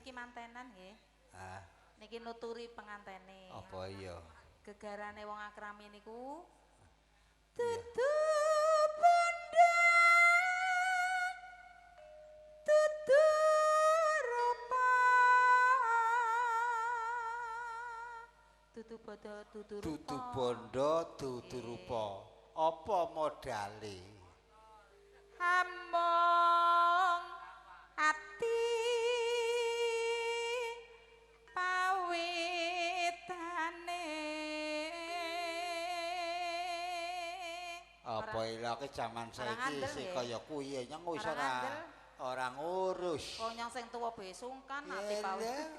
Niki mantenan nggih. Ah, Niki nuturi pengantene. Apa iya? Gegarane wong akrami niku dudu bondo dudu rupa, dudu bondo dudu rupa. Dudu bondo dudu rupa. Apa modale? Among ati pawitane. Apa ilake jaman saiki sing kaya kuwi nyong wis ora ngurus. Kok nyong sing tuwa bae sungkan ati pawit.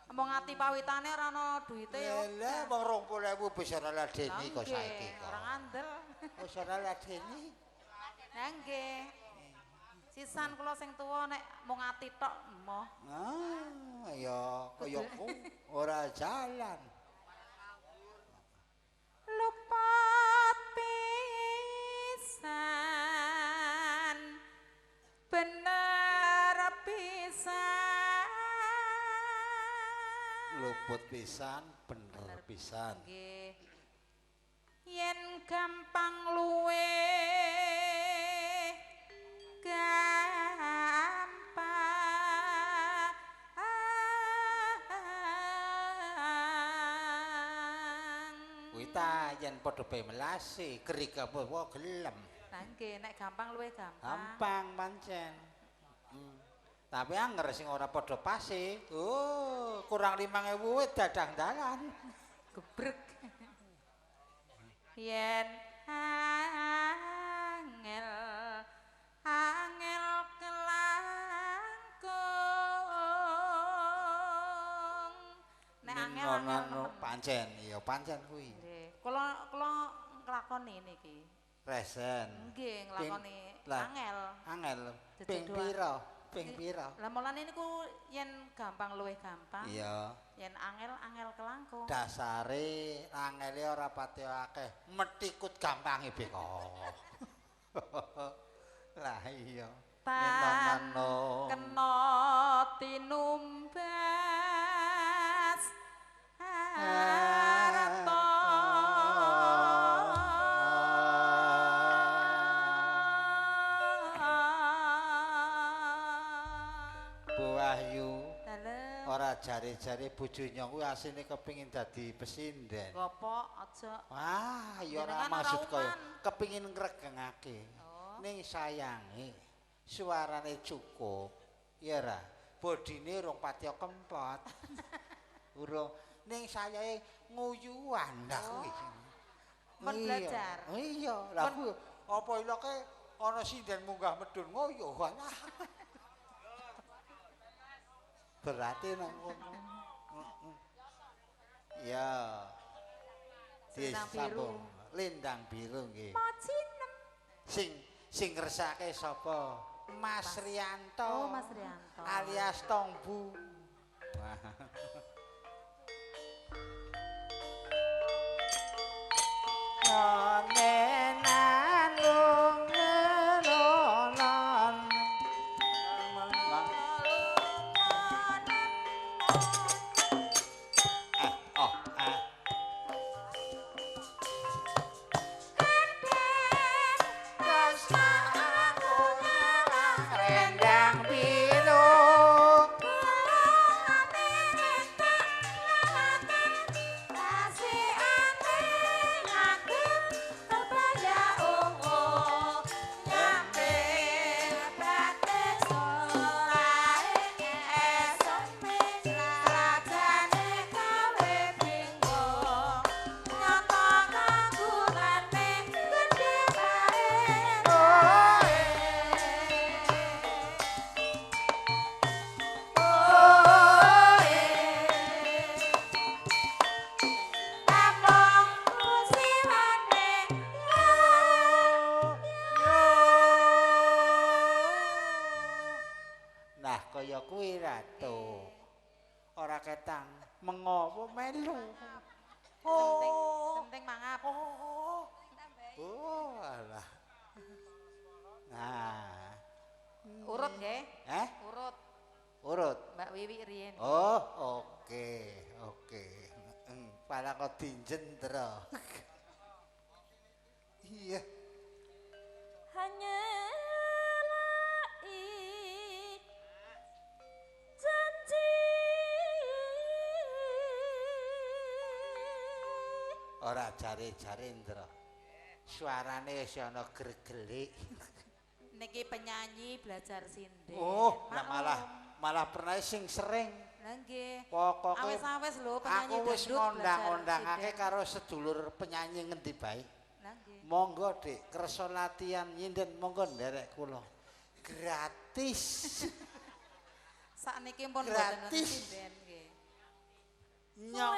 Among ati pawitane ora ana duwite yo. Lha wong 20.000 wis ora ladeni kok saiki kok. Ora ngandel. Wis ora ladeni. Lah nggih. Sisan kula sing tuwa nek mung ati tok emoh. Ah, ya kaya ku ora jalan. Luput pisan bener pisan. Luput pisan bener pisan. Nggih. Yen gampang luwe gampang. Kuwi ta yen padha bae melase gerik apa gelem. Lah nggih nek gampang luwe gampang. Gampang pancen. Tapi anger sing ora padha pase, oh kurang 5.000 wis dadang dalan. Gebrek. Yen angel angel kelangkung. Nek angel angel pancen, iya pancen kuwi. Nggih. Kula kula nglakoni niki. Resen. Nggih, nglakoni angel. Angel. Ping pira? Ping pira? Lah mulane niku yen gampang luwih gampang. Iya. Yen angel angel kelangkung. Dasare angele ora pati akeh, metikut gampange beko. Lah iya. Tan kena tinumbas harta. Bu Wahyu, ora jare-jare bojo nyong kuwi asline kepengin dadi pesinden. Gopo aja. Wah, ya ora maksud kaya kepengin ngregengake. Ning sayange suarane cukup, ya ora. Bodine urung patiya kempot. Urung ning sayae nguyuan lah kuwi. Mun belajar. Iya, lah kuwi apa iloke ana sinden munggah medhun nguyuh alah. Berarti nang ngono. Ya. Disambung Lindang biru nggih. Sing sing ngersake sapa? Mas Rianto. Oh, Mas Rianto. Alias Tongbu. Mengopo melu. Oh, penting mangap. Oh. Oh, alah. Nah. Urut nggih? Eh? Urut. Urut. Malah kok dinjendra. Iya. Hanya lai janji. Ora jare-jare Indra. Suarane wis ana gregelik. Niki penyanyi belajar sinden. Oh, lah malah pernah sing sering. Lah nggih. Pokoke awes-awes lho penyanyi aku wis dangdut belajar ngondang-ondangake sinden. Karo sedulur penyanyi ngendi bae. Lah nggih. Monggo Dik, kersa latihan nyinden monggo nderek kula. Gratis. Sakniki pun mboten wonten Gratis. sinden nggih. Nyong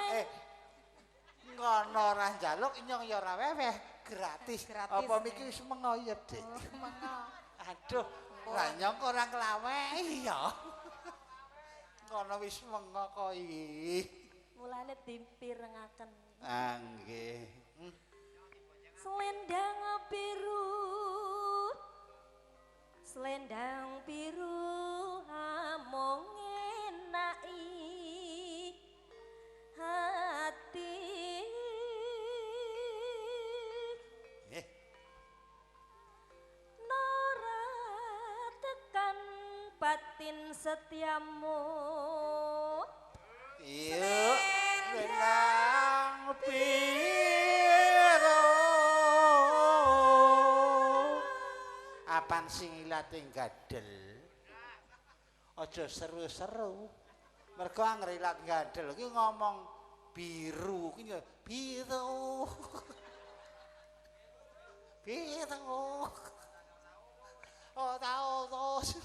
ngono ora njaluk nyong ya ora weweh, gratis. Gratis, Apa nggih. miki wis mengo ya, Dik? Oh, mengo. Aduh, lah nyong ora nglawehi ya. Ngono wis mengo kok iki. Mulane dipirengaken. Ah nggih. Selendang biru. Selendang biru amung ngenaki hati. Nora tekan batin setiamu. Iya, selendang biru. Apan sing ilate gadel? Aja seru-seru. Mergo angger ilat gadel ki ngomong biru ki ya biru. Biru. Oh, tau terus.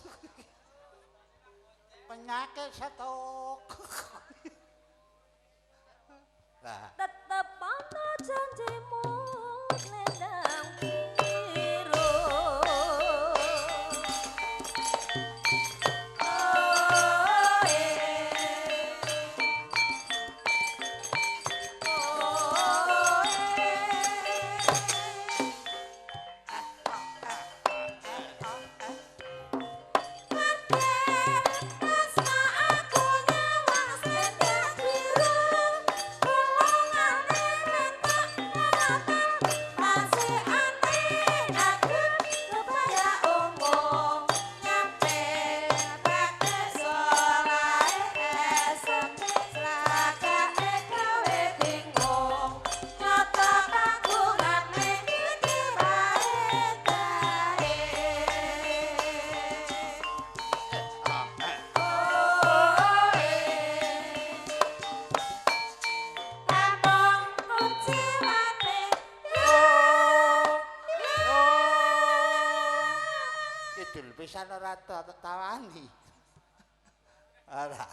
Penyakit stroke. Lah, Tetep ana janjimu selendang biru. Oh, eh. Oh, eh. Kidul pisan ora tawani. Ora.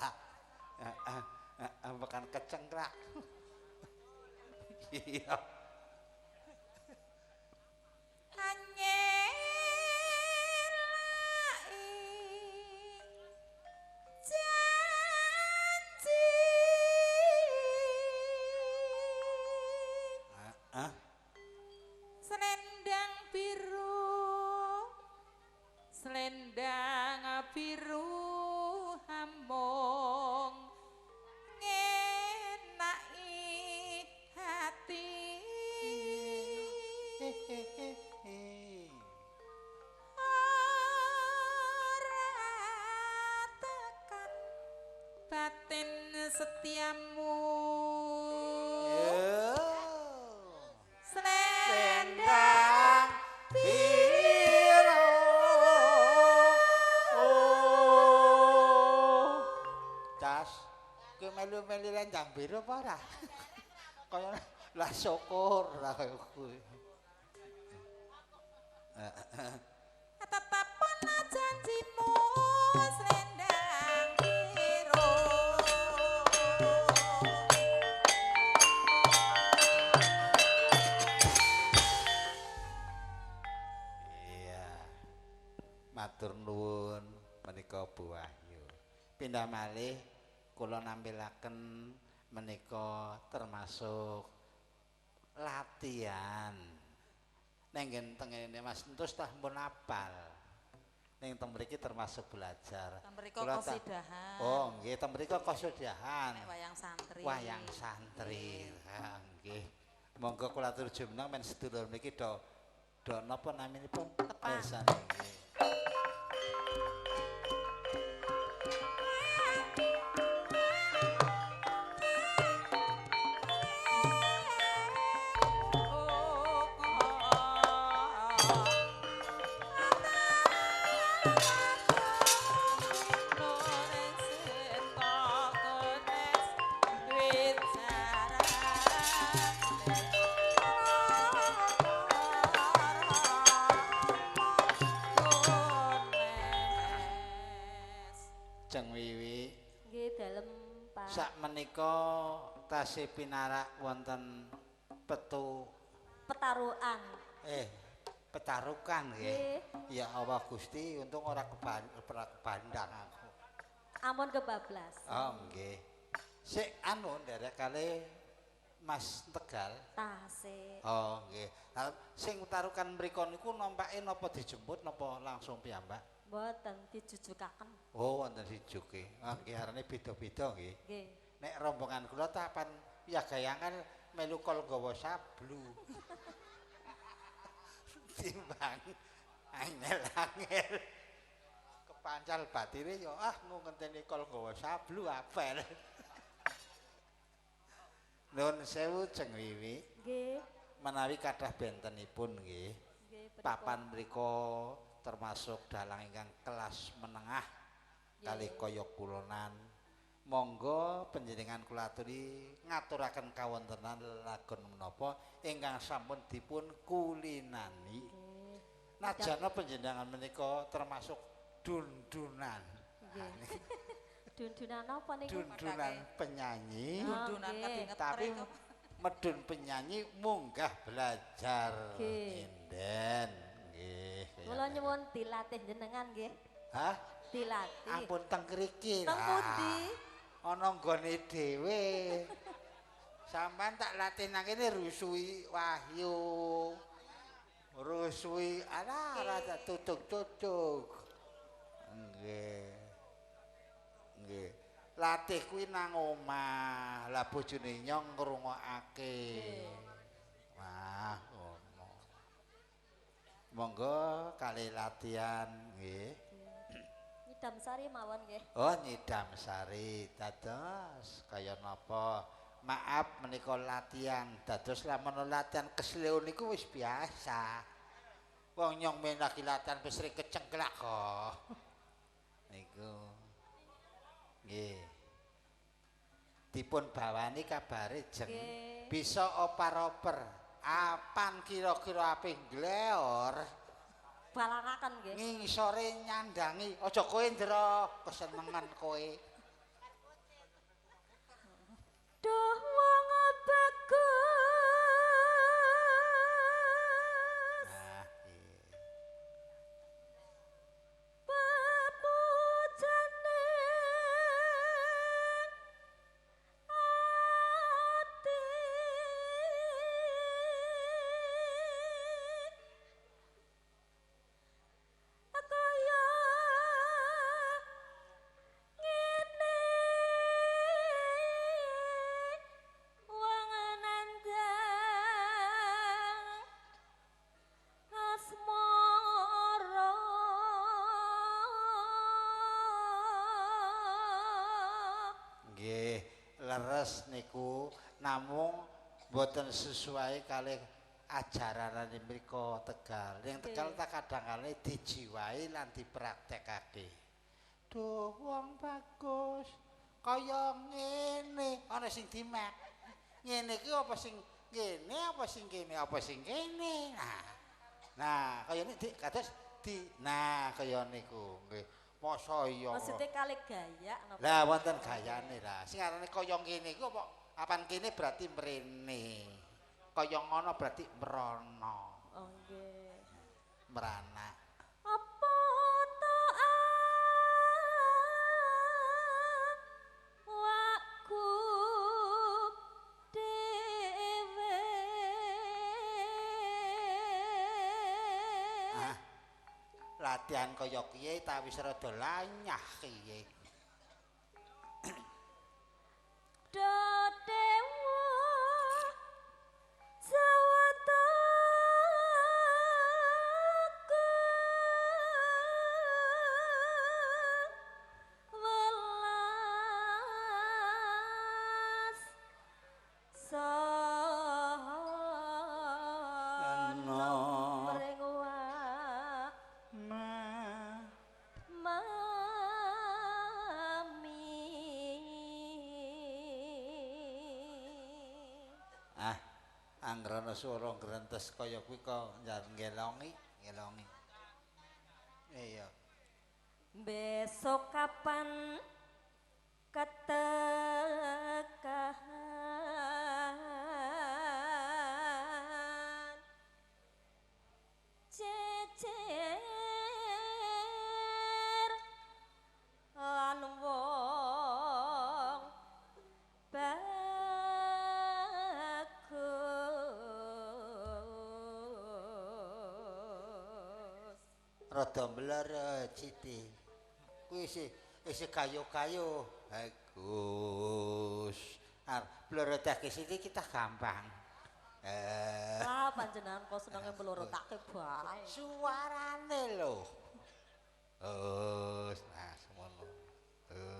Heeh, bukan kecengklak. Iya. Heeh. Selendang biru, selendang biru amung ngenaki hati. Ora tekan batin setiamu. Selendang Selendang biru. Tas, kowe melu-melu lendang biru apa ora? Kaya lah syukur lah kaya kuwi. Tetep ana janjimu selendang biru. Iya. Matur nuwun menika Bu Wahyu. Pindah malih kula nampilaken menika termasuk latihan. Neng nggen tengene Mas Entus tah pun apal. Ning teng mriki termasuk belajar. Teng mriko kosidahan. Oh, nggih, teng mriko kosidahan. Nek wayang santri. Wayang santri. Ha, nggih. Monggo kula atur jumeneng men sedulur mriki do do napa naminipun? Tepang. Nggih. Jeng Wiwi. Nggih, dalem Pak. Sakmenika tasih pinarak wonten petarukan. Petarukan nggih. Ya Allah Gusti, untung ora kebandang aku. Ampun kebablas. Oh nggih. Sik anu nderek kalih Mas Tegal. Tasih. Oh nggih. Lah sing tarukan mriku niku nampake napa dijemput napa langsung piyambak? Mboten dijujukaken. Oh, wonten sijuke. Ah nggih arane beda-beda nggih. Nggih. Nek rombongan kula tapan yagayangan melu kol nggawa sablu. Timbang angel-angel. Kepancal batire ya ah ngenteni kol nggawa sablu apel. Nuwun sewu Jeng Wiwi. Nggih. Menawi kathah bentenipun nggih. Nggih. Papan mriku termasuk dalang ingkang kelas menengah kalih kaya kulonan. Monggo panjenengan kula aturi ngaturaken kawontenan lelagon menapa ingkang sampun dipun kulinani. Najana panjenengan menika termasuk dundunan. Nggih. Dundunan apa niku? Dundunan penyanyi. Dundunan tapi medun penyanyi munggah belajar nyinden. Nggih. Kula nyuwun dilatih jenengan nggih. Hah? Dilatih. Ampun teng mriki. Teng pundi? Ana nggone dhewe. Sampeyan tak latih nang kene rusui Wahyu. Rusui ala ora tak tutuk-tutuk. Nggih. Nggih. Latih kuwi nang omah. Lah bojone nyong ngrungokake. Wah, ngono. Monggo kali latihan nggih. Nyidam sari mawon nggih. Oh, nyidam sari. Dados kaya napa? Maaf menika latihan. Dados lamun latihan kesleo niku wis biasa. Wong nyong men lagi latihan wis sering kecengklak kok. Niku. Nggih. Dipun bawani kabare Jeng. Bisa opar-oper. Apan kira-kira ape ngleor? Balangaken nggih. Ngisore nyandangi. Aja kowe ndra kesenengan kowe. Duh wong bagus. Nah, iya. Pepujane ati kaya ngene wong nandang asmara. Nggih, leres niku namung mboten sesuai kalih ajaranane mriku Tegal. Ning Tegal tak kadang-kala dijiwai lan dipraktekake. Duh wong bagus kaya ngene, ana sing dimek. Ngene iki apa sing ngene, apa sing kene, apa sing kene. Nah. Nah, kaya nek dik kados di nah kaya niku nggih. Masa iya. Maksudnya kali gaya napa? Lah wonten gayane lah. Sing arane kaya ngene iku apa apan kene berarti mrene. Kaya ngono berarti mrono. Oh nggih. Mranak. Apa ta awakku dhewe? Ah. Latihan kaya kiye ta wis rada lanyah kiye. Do dewa Jawata welas sono mring mami. Ah, anggrana swara ngrentes kaya kuwi kok njar ngelongi, ngelongi. Iya. Besok kapan ketekahan cecer lan wong bagus. Rada mblor Siti. Kuwi isih isih kayu-kayu. Bagus. Ar blorotake Siti kita gampang. Ah, panjenengan kok senenge mblorotake bae. Suarane lho. Oh, nah semono.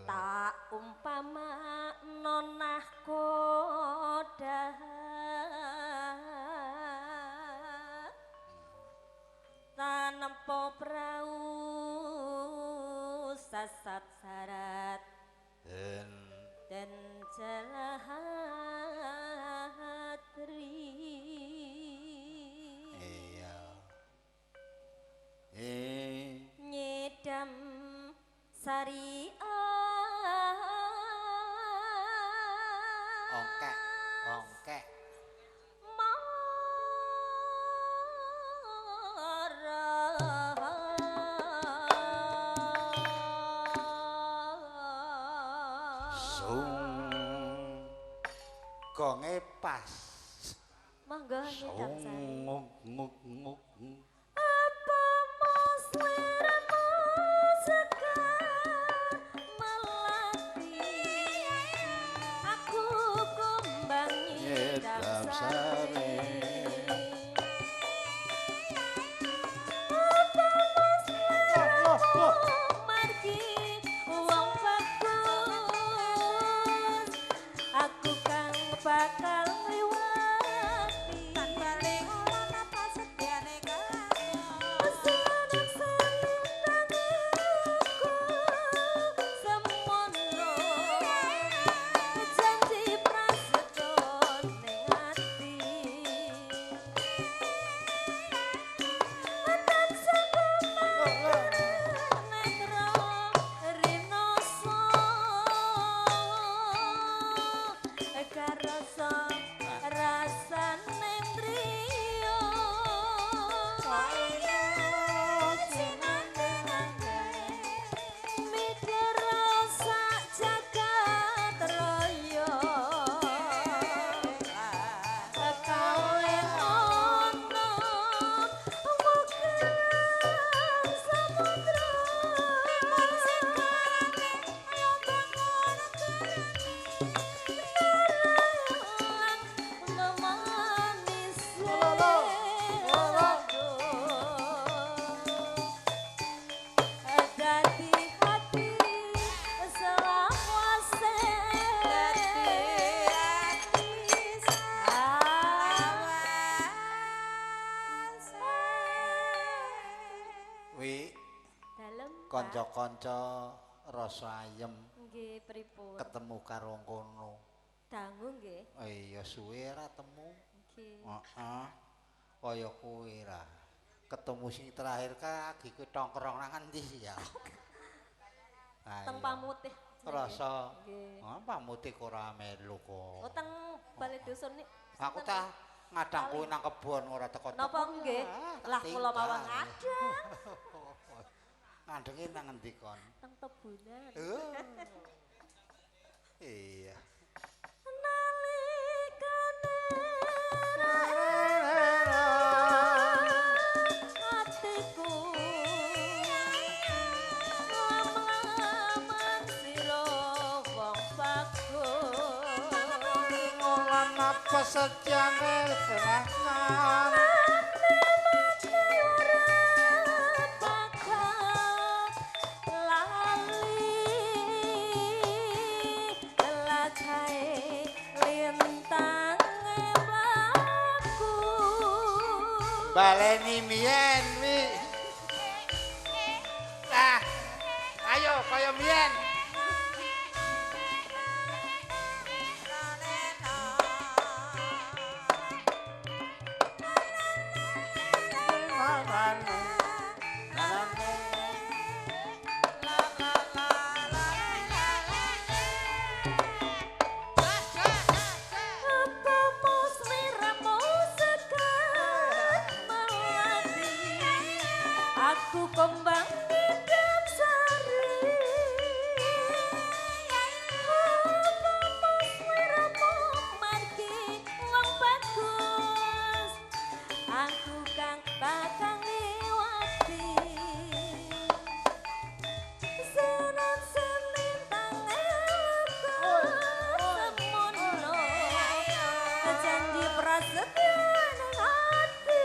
Tak umpama nonah kodah tanempo prau sasat sarat den jelatri. Iya. Nyidam sari ongkek, ongkek. Gonge pas. Monggo nyidam sari. Nguk nguk nguk. Apa mas liramu sekar melati aku kumbang nyidam sari. Apa mas liramu margi wong bagus aku kang bakal ngliwati Tan bali ora napa sedyane katon. Seneng seneng semono janji prasetyo ning ati tansah netra rinoso karasa rasane mriyo mikir sak jagat raya kawe ono mukan samudra memanis dadi hati selawase Dadi ati selawase. Wi dalem kanca-kanca rasa ayem nggih pripun ketemu karo kono. Dangu nggih. Iya suwe ra temu. Nggih. Heeh. Kaya kuwi ra. Ketemu sing terakhir ka lagi kowe tongkrong nang endi ya? Teng Pamutih. Rasa. Nggih. Oh, Pamutih ora melu kok. Oh, teng Balai Dusun nik. Aku ta ngadang kowe nang kebon ora teko. Napa nggih? Lah kula mawon ngadang. Ngadenge nang endi kon? Teng Tebunan. Iya. Nalikane atiku Apa setyane senangan baleni mien wi. Nah, ayo kaya mien. Aku kembang ngidam sari apa sliramu margi wong bagus aku kang bakal ngliwati senan selintang semono janji prasetya nang ati.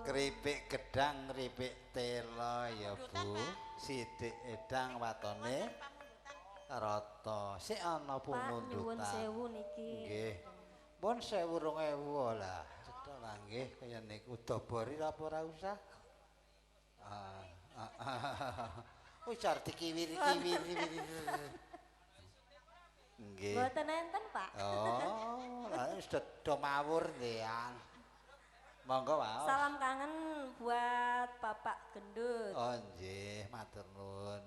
Keripik gedang, keripik tela ya Bu. Sithik edang watone rata. Sik ana pumundutan. Nyuwun sewu niki. Nggih. Pun 1000 2000 lah. Cetha lah nggih kaya niku dobori apa ora usah. Wis jar dikiwiri-kiwiri. Nggih. Mboten enten, Pak. Oh, lah wis do mawur ndean. Monggo wae. Salam kangen buat Bapak Gendut. Oh nggih, matur nuwun.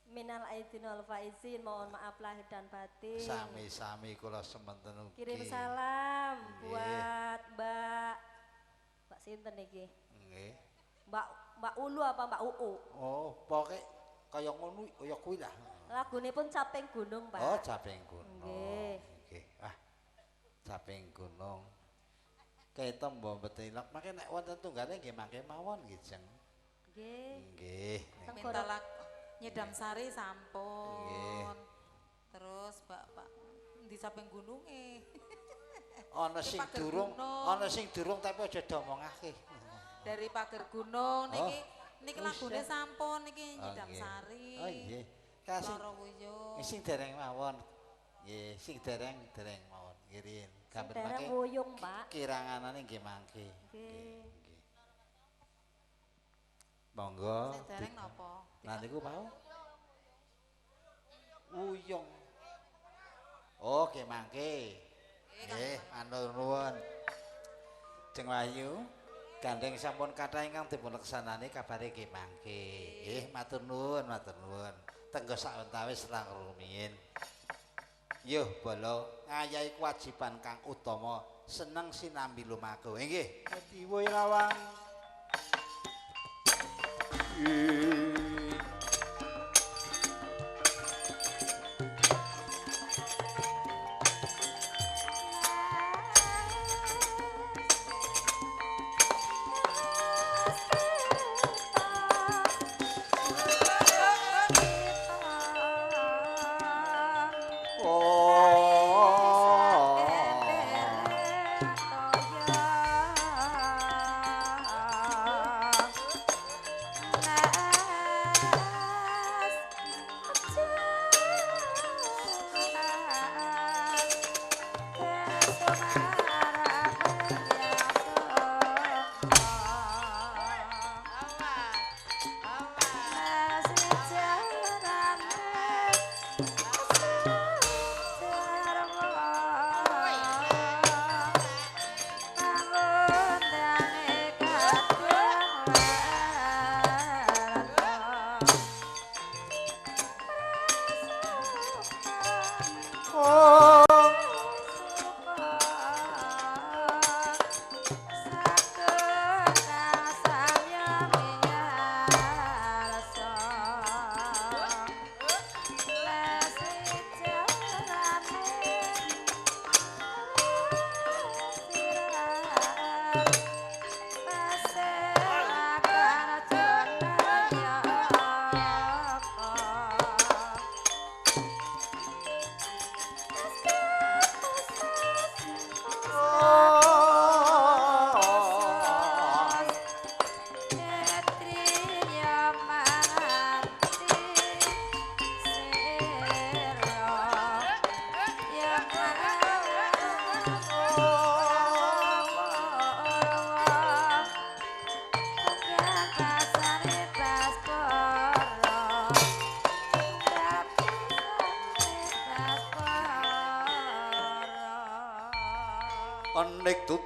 Minal aidin wal faizin, mohon maaf lahir dan batin. Sami-sami kula semanten ugi. Kirim salam nggih. Buat Mbak Mbak sinten niki? Nggih. Mbak Mbak Ulu apa Mbak Uu? Oh, pokoke kaya ngono kaya kuwi lah. Lagune pun Caping Gunung, Pak. Oh, Caping Gunung. Nggih. Nggih. Wah. Caping Gunung. Kaita mbok betilok mangke nek wonten tunggale nggih mangke mawon nggih, Jeng. Nggih. Nggih. Minta lagu Nyidam Sari sampun. Nggih. Terus Bapak di Caping Gununge. Ana sing durung, ana sing durung tapi aja diomongake. Dari Pager Gunung niki niki lagune sampun niki Nyidam Sari. Oh nggih. Kasih sing dereng mawon. Nggih, sing dereng-dereng mawon. Ngirin. Gambar mangke. Wuyung, Pak. Kiranganane nggih mangke. Nggih. Monggo. Sing dereng napa? Nah niku mau. Wuyung. Oh, nggih mangke. Nggih, matur nuwun. Jeng Wahyu, gandeng sampun kathah ingkang dipun leksanani kabare nggih mangke. Nggih, matur nuwun, matur nuwun. Tenggo sawetawis lang rumiyin. Yuh bala ngayahi kewajiban kang utama seneng sinambi lumaku. Nggih. Diwoy lawang.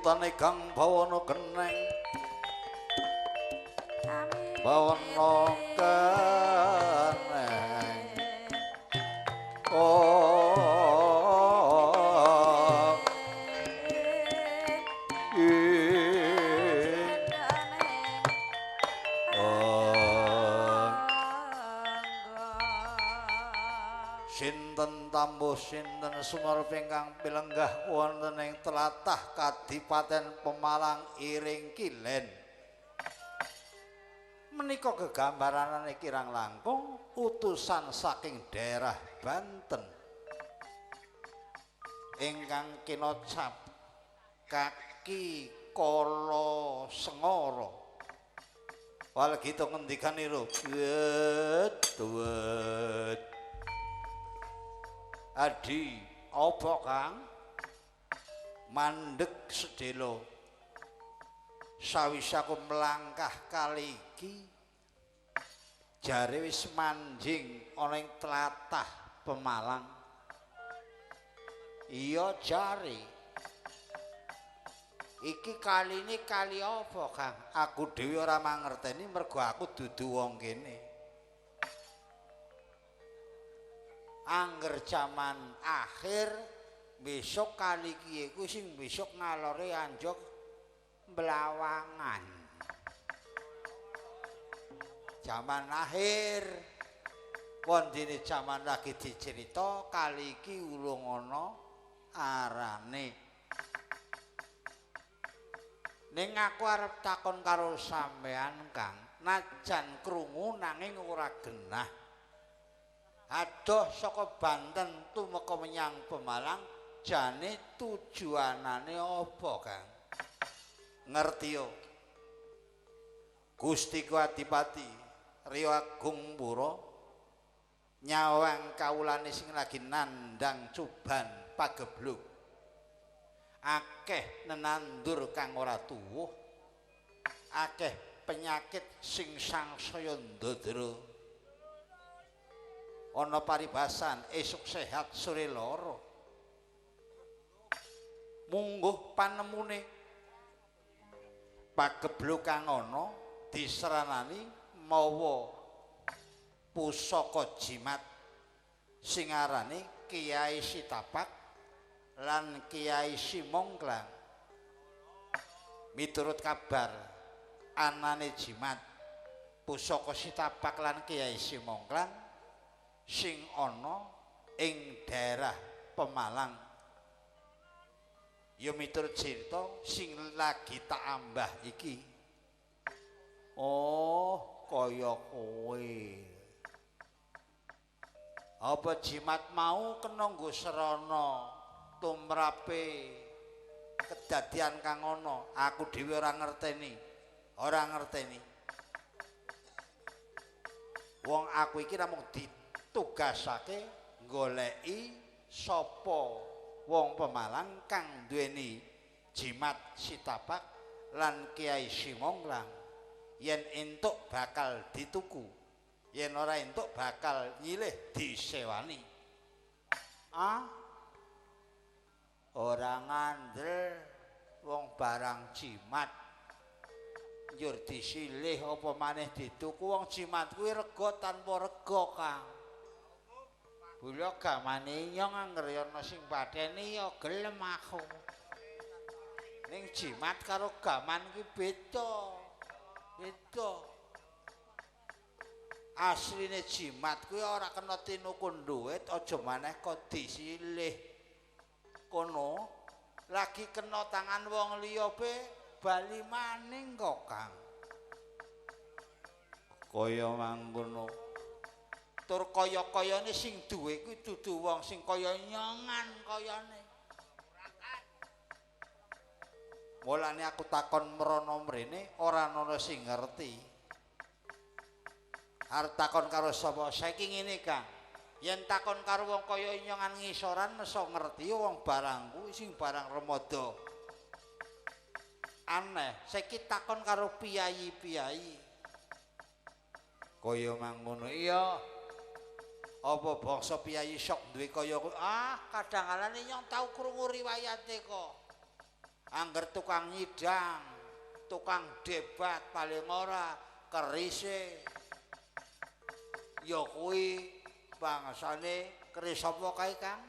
Kutane Kang Bawana Keneng. Bawana Keneng. Oh. Sinten tambuh sinten sumerep ingkang pilenggah wonten ing tlatah Kadipaten Pemalang Iring Kilen. Menika gegambaranane kirang langkung utusan saking daerah Banten ingkang kinocap kaki kala sengara. Walgita ngendikanira, "Wet, wet. Adi, apa Kang? Mandek sedelo. Sawise aku melangkah kali iki, jare wis manjing ana ing tlatah Pemalang." "Iya jare. Iki kaline kali apa, Kang? Aku dhewe ora mangerteni mergo aku dudu wong kene. Angger jaman akhir besok kali iki iku sing besok ngalore anjog Blawangan. Jaman akhir wondene jaman lagi dicerita kali iki urung ana arane. Ning aku arep takon karo sampean Kang, najan krungu nanging ora genah. Adoh saka Banten tumeka menyang Pemalang, jane tujuanane apa, Kang? Ngerti yo. Gusti ku Adipati Rio Agung Pura nyawang kawulane sing lagi nandang cuban pageblug. Akeh nenandur kang ora tuwuh, akeh penyakit sing sangsaya ndadra. Ana paribasan esuk sehat sore lara. Mungguh panemune pageblug kang ana diseranani mawa pusaka jimat sing arane Kiai Sitapak lan Kiai Simongklang. Miturut kabar anane jimat pusaka Sitapak lan Kiai Simongklang sing ana ing daerah Pemalang. Ya miturut cerita sing lagi tak ambah iki. Oh, kaya kowe. Apa jimat mau kena nggo serana tumrape kedadian kang ana? Aku dhewe ora ngerteni. Ora ngerteni. Wong aku iki namung ditugasake goleki sapa wong Pemalang kang duweni jimat Sitapak lan Kiai Simongklang. Yen entuk bakal dituku, yen ora entuk bakal nyilih disewani. Ah, ora ngandel wong barang jimat njur disilih apa maneh dituku. Wong jimat kuwi rega tanpa rega, Kang. Bula gamane nyong angger ana sing patheni ya gelem aku. Ning jimat karo gaman kuwi beda. Beda. Asline jimat kuwi ora kena tinuku duit, aja maneh kok disilih. Kono lagi kena tangan wong liya pe bali maning kok, Kang. Kaya mangkono. Tur kaya-kayane sing duwe kuwi dudu wong sing kaya nyongan kayane. Mulane aku takon mrono mrene ora ana sing ngerti. Arep takon karo sapa? Saiki ngene, Kang. Yen takon karo wong kaya nyongan ngisoran iso ngerti wong barang kuwi sing barang remada. Aneh, saiki takon karo piyayi-piyayi. Kaya mangono. Iya. Apa bangsa piyayi sok duwe kaya kuwi? Ah, kadang-kalane nyong tau krungu riwayate kok. Angger tukang nyidang, tukang debat paling ora kerise. Ya kuwi bangsane keris apa kae, Kang?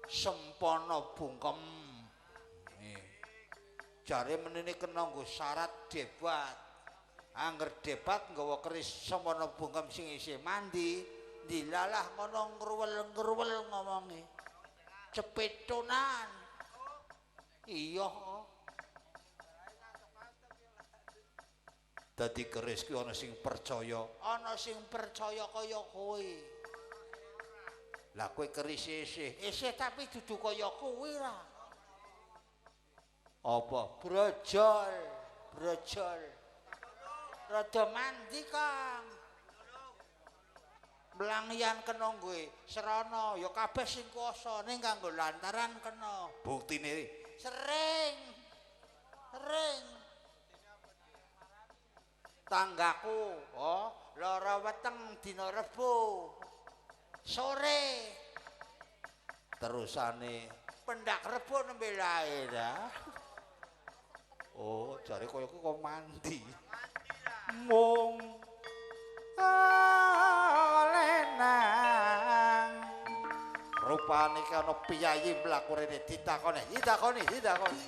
Sempana bungkem. Jare menene kena nggo syarat debat. Angger debat nggawa keris sempana bungkem sing isih mandi, dilalah ngono ngruwel-ngruwel ngomonge. Cepetonan. Iya. Dadi keris kuwi ana sing percaya, ana sing percaya kaya kowe. Lah kowe keris isih, isih tapi dudu kaya kowe ra. Apa? Brojol, brojol. Rada mandi, Kang. Mlangian kena nggo srana, ya kabeh sing kuasa ning kanggo lantaran kena. Buktine sering. Sering. Tanggaku, oh, lara weteng dina Rebo. Sore. Terusane pendak Rebo nembe lae ta. Oh, jare kaya kok mandi. Mung olenang. Rupane ana piyayi mlaku rene ditakoni, ditakoni, ditakoni.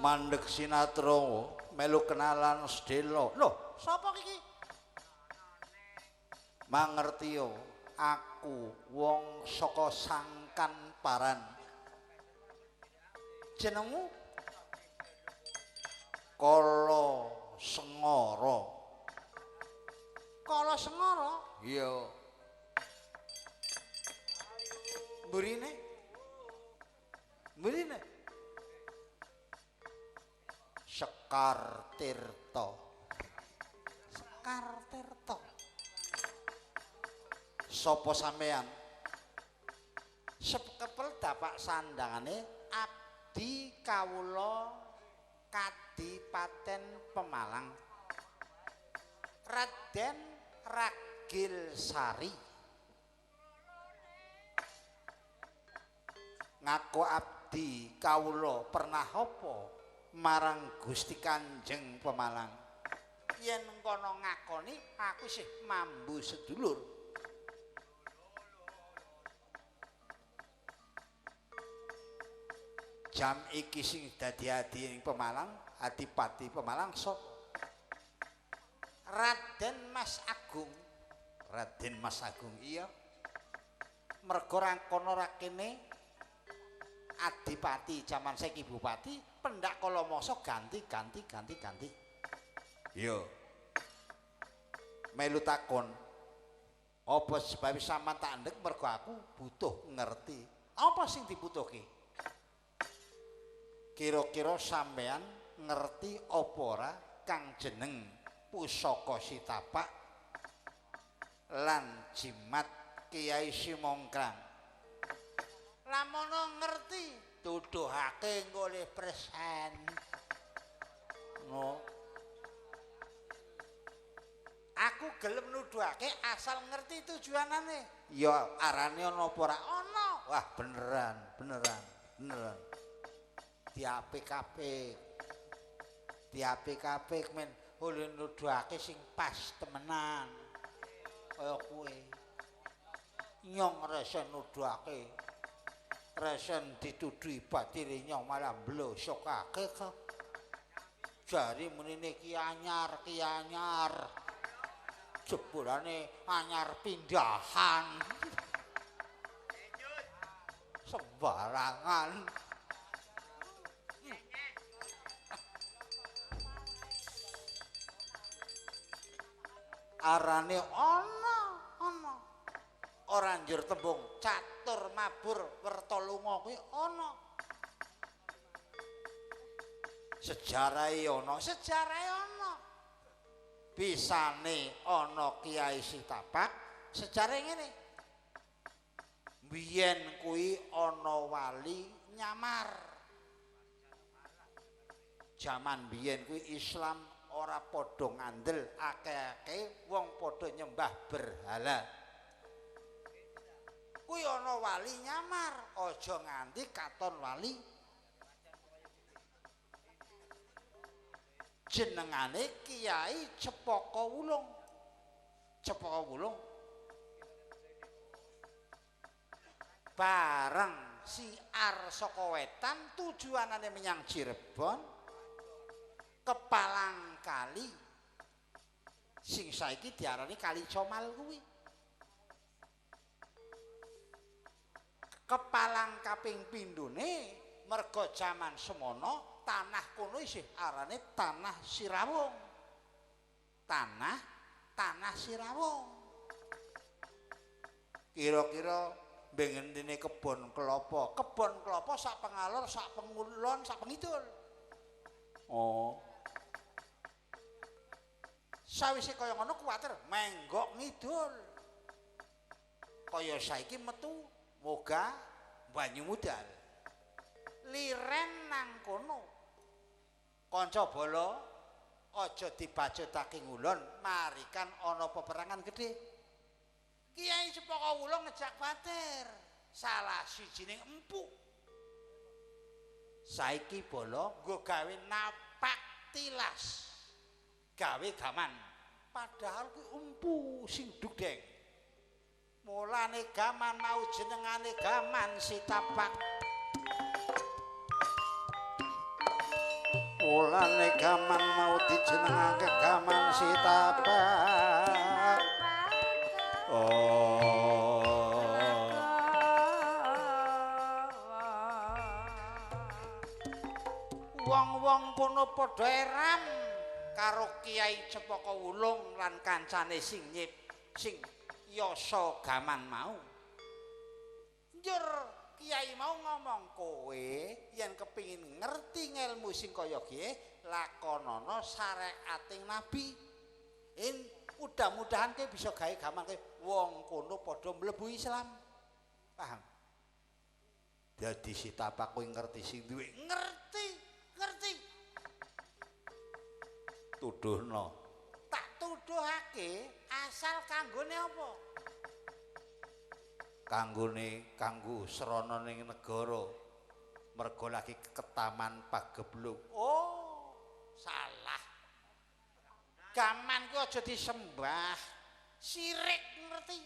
Mandek sinatro melu kenalan sedelo. Loh, sapa iki? Mangertiyo, aku wong saka Sangkan Paran. Jenengmu? Kala Sengara. Kala Sengara? Iya. Mburine? Mburine? Sekar Tirta. Sekar Tirta. Sapa sampean? Sekepel dapak sandangane abdi kawula Kadipaten Pemalang. Raden Ragil Sari. Ngaku abdi kawula pernah apa marang Gusti Kanjeng Pemalang? Yen kono ngakoni aku isih mambu sedulur. Jam iki sing dadi adi ing Pemalang, Adipati Pemalang sapa? Raden Mas Agung. Raden Mas Agung, iya. Mergo rangkono rakene adipati jaman saiki bupati, pendak kala masa ganti. Iya. Melu takon. Apa sebab sampean tak ndek mergo aku butuh ngerti. Apa sing dibutuhke? Kira-kira sampean ngerti apa ora kang jeneng pusaka sitapak lan jimat Kiai Simongkrang? Lamono ngerti, tuduhake goleh presen. No. Aku Gelem nuduhake asal ngerti tujuanane. Ya arane ana apa ora? Ana. Wah, beneran, beneran, beneran. Diapik-apik. Diapik-apik men oleh nuduhake sing pas temenan. Kaya kowe. Nyong resen nuduhake. Resen dituduhi batire nyong malah mblosokake kok. Jari menine ki anyar, ki anyar. Jebulane anyar pindahan. Sembarangan. Arane ana, ana. Ora njur tembung catur mabur werta lunga kuwi ana. Sejarahe ana, sejarahe ana. Bisane ana Kiai Sitapak, sejarahe ngene. Biyen kuwi ana wali nyamar. Jaman biyen kuwi Islam ora padha ngandel, akeh-akeh wong padha nyembah berhala. Kuwi ana wali nyamar, aja nganti katon wali. Jenengane Kiai Cepaka Wulung. Cepaka Wulung. Bareng siar saka wetan tujuanane menyang Cirebon, kepalang kali sing saiki diarani Kali Comal kuwi. Kepalang kaping pindhone merga jaman semono tanah kono isih arane Tanah Sirawung. Tanah Sirawung. Kira-kira bengendene kebon kelapa. Kebon kelapa sak pengalor, sak pengulon, sak pengidul. Oh. Sawise kaya ngono kuwatir menggok ngidul. Kaya saiki metu moga banyu mudal. Liren nang kono. Kanca bala aja dibacutake ngulon, marikan ana peperangan gedhe. Kiai Cepaka Wulung ngejak batir salah sijining empuk. Saiki bala nggo gawe napak tilas, gawe gaman. Padahal kuwi empu sing dugdeng. Mulane gaman mau jenengane Gaman Sitapak. Mulane gaman mau dijenengake Gaman Sitapak. Oh. Wong-wong kono padha eram karo Kiai Cepaka Wulung lan kancane sing nyip sing yasa gaman mau. Njur kiai mau ngomong, kowe yen kepingin ngerti ngelmu sing kaya kiye lakonana syariating Nabi. In mudah-mudahan kowe bisa gawe gaman kowe. Wong kono padha mlebu Islam. Paham? Dadi Sitapak kowe ngerti sing duwe. Ngerti, ngerti. Tuduhno. Tak tuduhake asal kanggone apa? Kanggone kanggo srana ning negara. Mergo lagi ketaman pagebluk. Oh, salah. Gaman ku aja disembah. Sirik ngerti.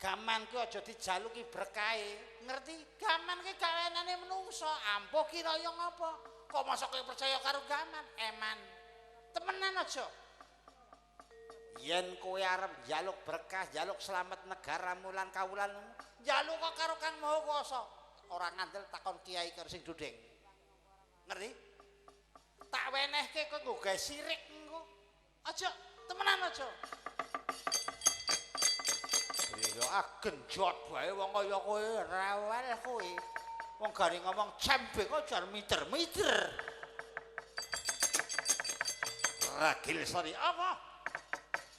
Gaman ku aja dijaluki berkahe, ngerti? Gaman ki gawenane menungso, ampuh kira ya ngapa? Kok mosok kowe percaya karo gaman? Eman. Temenan aja. Yen kowe arep njaluk berkah, njaluk slamet negaramu lan kawulanmu, njaluk kok karo Kang Maha Kuwasa. Ora ngandel takon kiai karo sing dudeng. Ngerti? Tak wenehke kowe nggo gawe sirik engko. Aja, temenan aja. Ya ah genjot bae wong kaya kowe, rawel kowe. Wong gare ngomong cembe kok jar miter-miter. Ragil Sari apa?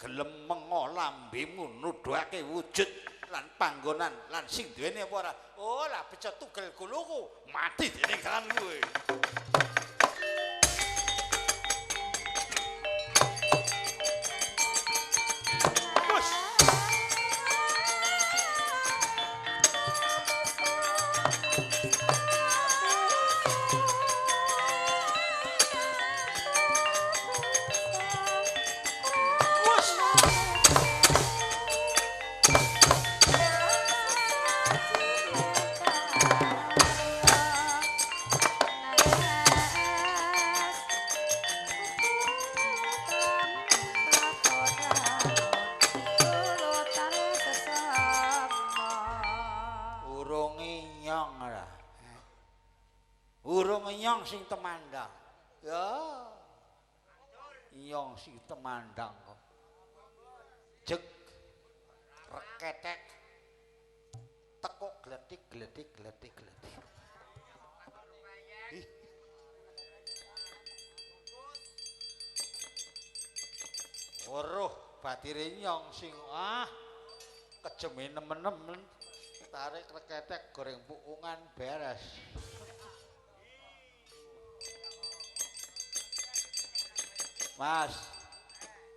Gelem mengo lambemu nuduhake wujud lan panggonan lan sing duwene apa ora? Oh, lah bejo tugel guluku, mati dening tangan kowe. Sing temandang. Ya. Nyong sing temandang kok. Jek reketek tekuk gletik gletik gletik gletik. Ih. Weruh batire nyong sing ah kejeme nemen-nemen tarik reketek goreng puungan beres. Mas,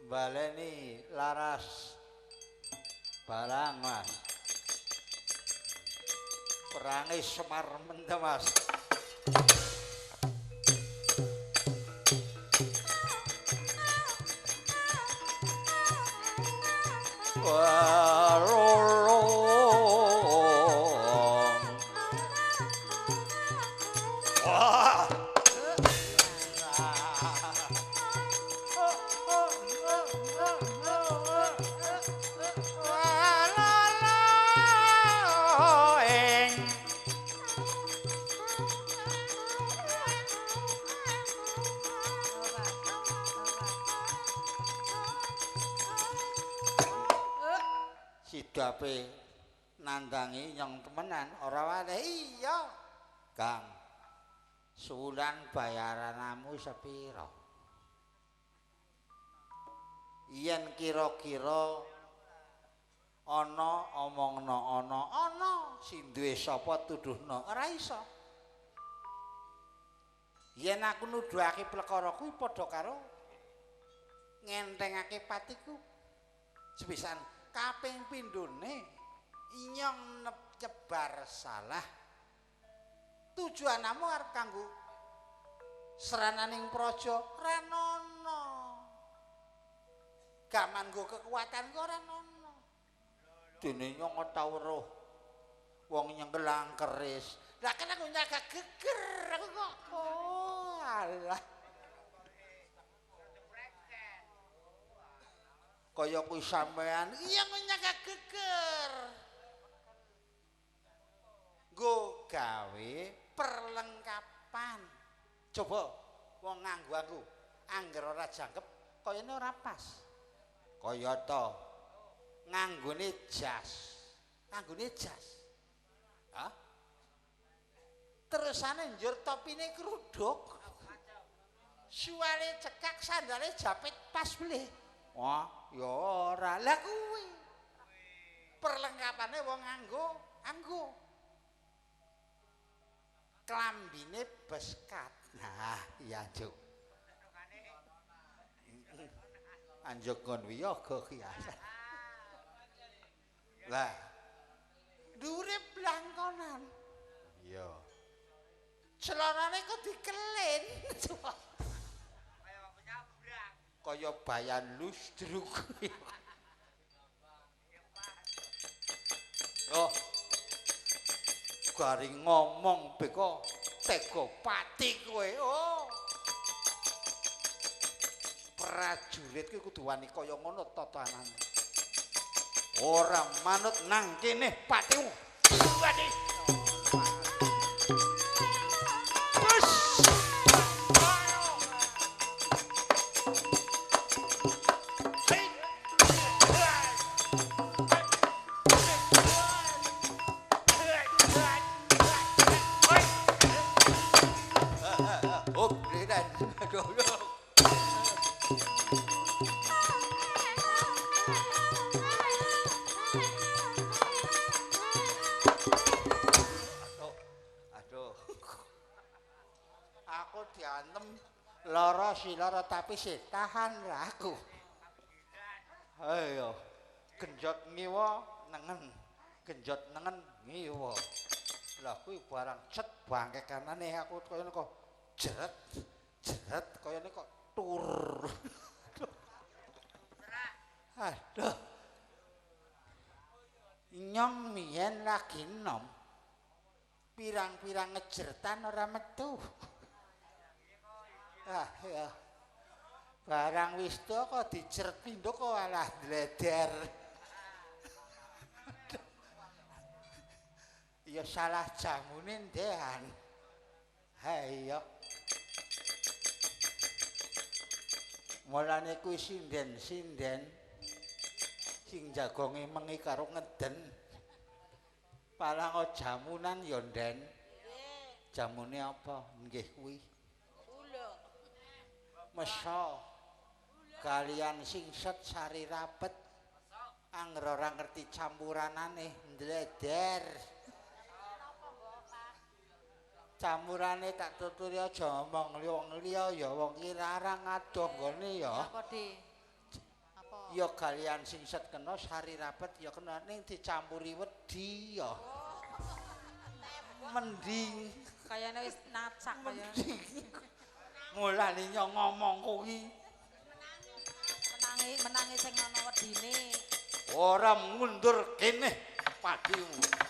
baleni laras barang mas. Perangi Semar mendem mas. Warolong. Wah. Sidape nandangi nyong temenan ora wani. Iya Kang, suwulan bayaranamu sepira? Yen kira-kira ana omongno ana ana sing duwe sapa tuduhno ora iso. Yen aku nuduhake perkara kuwi padha karo ngentengake patiku. Sepisan kaping pindhone inyong nyebar salah. Tujuanamu arep kanggo serananing praja ora ana. Gaman nggo kekuatanku ora ana. Dene nyong tau weruh wong nyengkelang keris. Lah kan aku nyaga geger aku kok. Oh alah. Kaya kuwi sampean iya nyaga geger. Nggo gawe perlengkapan. Coba wong nganggo aku angger ora jangkep kayane ora pas. Kaya to nganggone jas. Nganggone jas. Hah? Terusane njur topine kruduk. Suwale cekak sandale japit pas bleh. Wah, ya ora. Lah kuwi perlengkapane wong nganggo, anggo. Klambine beskat. Nah, iya Anjuk. Anjuk nggon wiyaga kiasan. Lah, dhuwure blangkonan. Iya. Celanane kok dikelin. Kaya bayan lustruk. Oh. Garing ngomong beko tega pati kowe. Oh. Prajurit kuwi kudu wani kaya ngono tatanane. Ora manut nang kene patimu. Wani. Lara tapi sih tahan lah aku. Ayo, genjot ngiwa nengen, genjot nengen ngiwa. Lah Lah kuwi barang cet bangke kanane aku kaya kok jeret jeret kaya kok tur. Aduh. Nyong miyen lagi nom. Pirang-pirang ngejertan ora metu. Ah ya. Barang wis to kok diceret pindho kok alah dleder. Ya salah jamune ndean. Ha iya. Mulane kuwi sinden-sinden sing jagonge mengi karo ngeden. Palang jamunan ya, Nden. Jamune apa? Nggih kuwi. Mesa kalian singset sari rapet angger ora ngerti campuranane ndleder. Campurane tak tuturi aja ngomong wong liya ya wong ki larang adoh nggone ya. Apa, Di? Apa? Ya kalian singset kena sari rapet ya kena ning dicampuri wedi ya. Mending kayane wis nacak kaya. Mulane nyong ngomong kuwi. Menangi menangi sing ana wedine. Ora mundur kene padimu.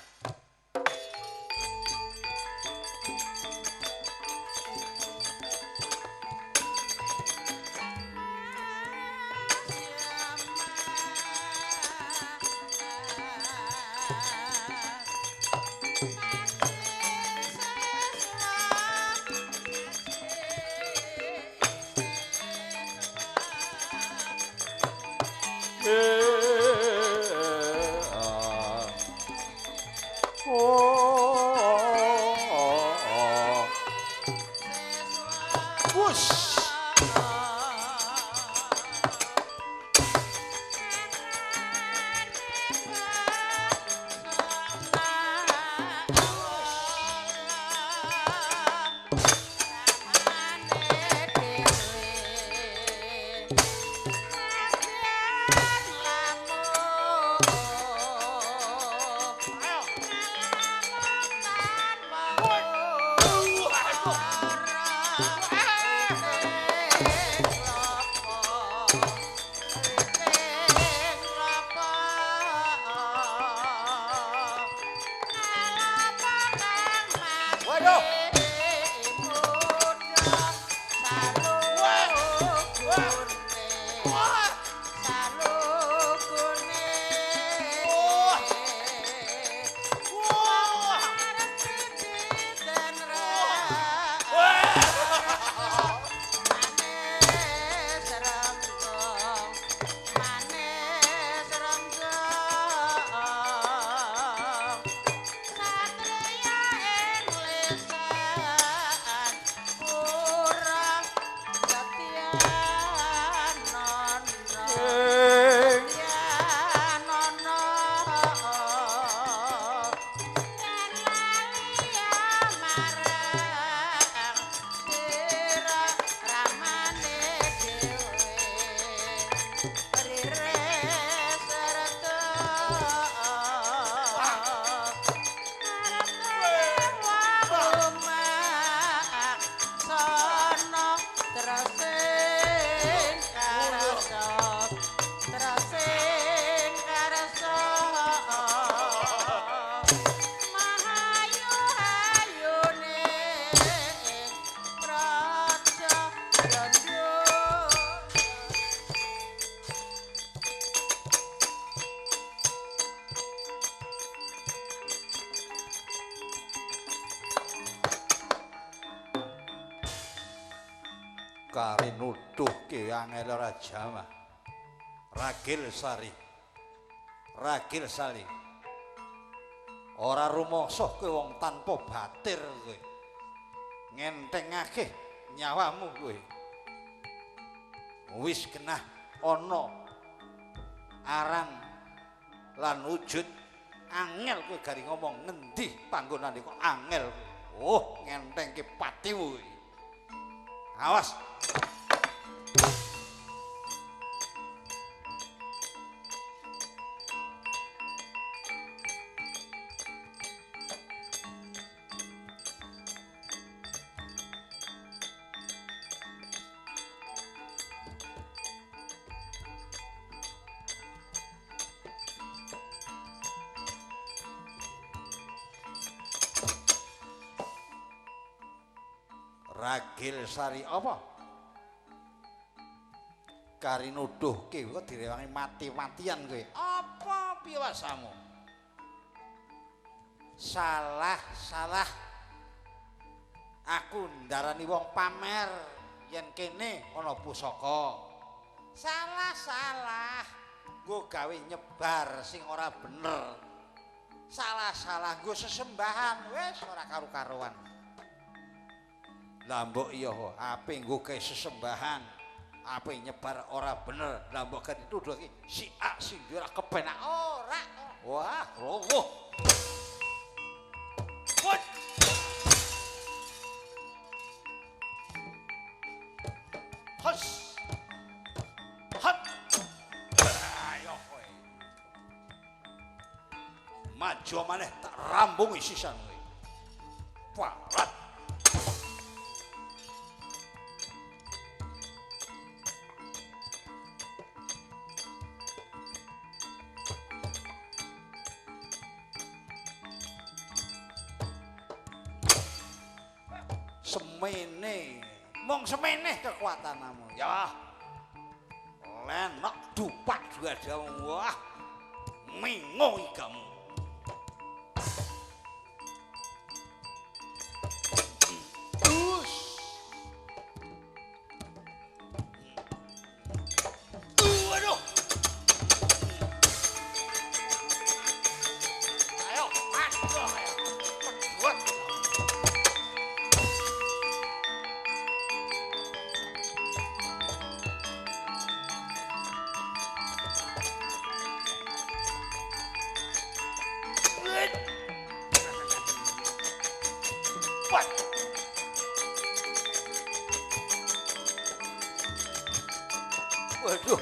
Kari nuduhke angel ora jamah. Ragil Sari. Ragil Sari. Ora rumangsa kowe wong tanpa batir kowe. Ngentengake nyawamu kowe. Wis genah ana aran lan wujud angel kowe gari ngomong ngendi panggonane kok angel. Oh, ngentengke patimu kowe. Awas. Ragil Sari apa? Kari nuduhke kok direwangi mati-matian kowe. Apa piwasamu? Salah, salah. Aku ndarani wong pamer yen kene ana pusaka. Salah, salah. Nggo gawe nyebar sing ora bener. Salah, salah nggo sesembahan wis ora karu-karuan. Lah mbok iya ape nggo gawe sesembahan, ape nyebar ora bener. Lah mbok kan dituduhke si A si B ora kepenak ora. Wah, rowoh. Wot. Hos. Hot. Ayo kowe. Maju maneh tak rambungi sisan kowe. Parat. Semene, mung semene kekuatanmu ya. Lenok dupak dadamu, wah mingo igamu. Us. Waduh. Ayo, aduh, ayo. Pedhot. Waduh.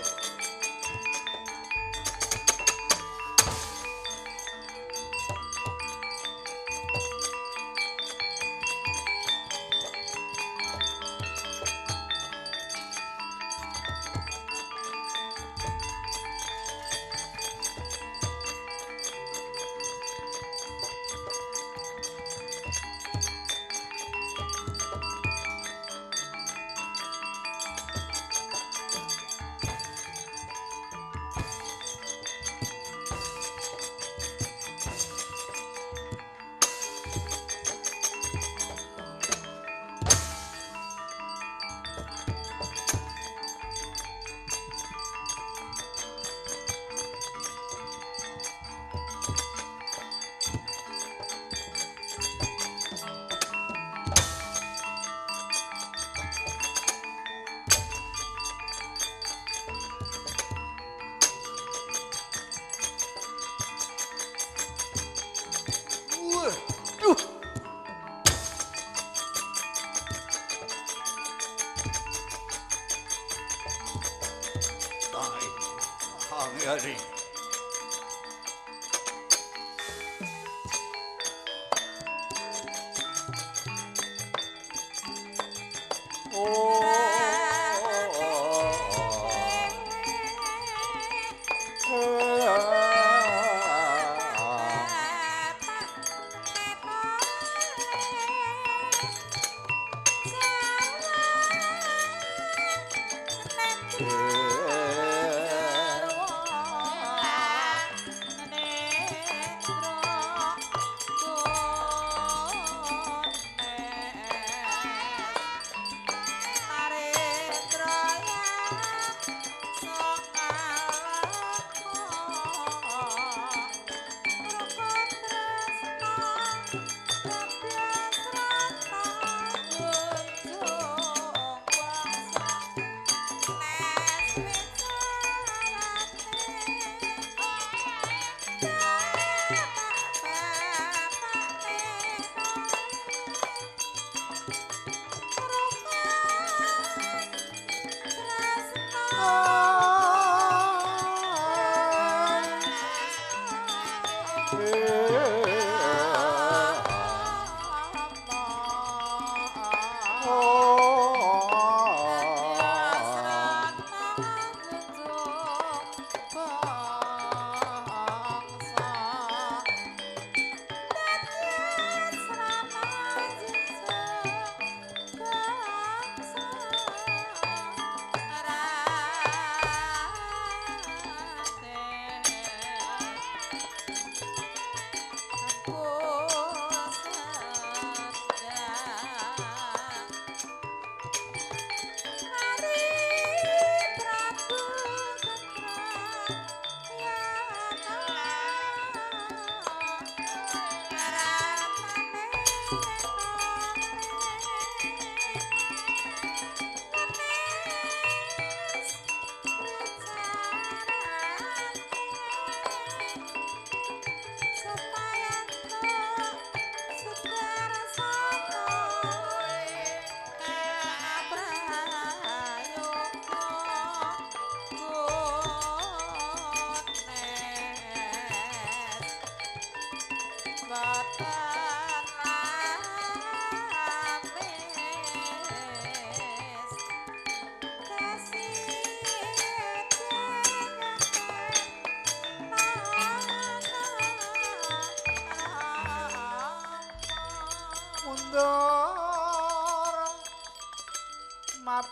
Waduh. Tai. Hangari.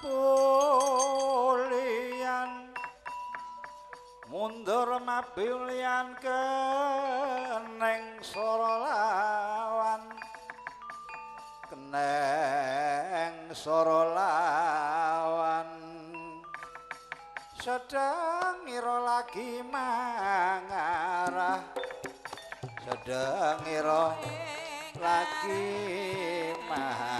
mapulian mundur mapulian keneng sora lawan keneng sora lawan sedang ira lagi mangarah sedang ira lagi mangarah.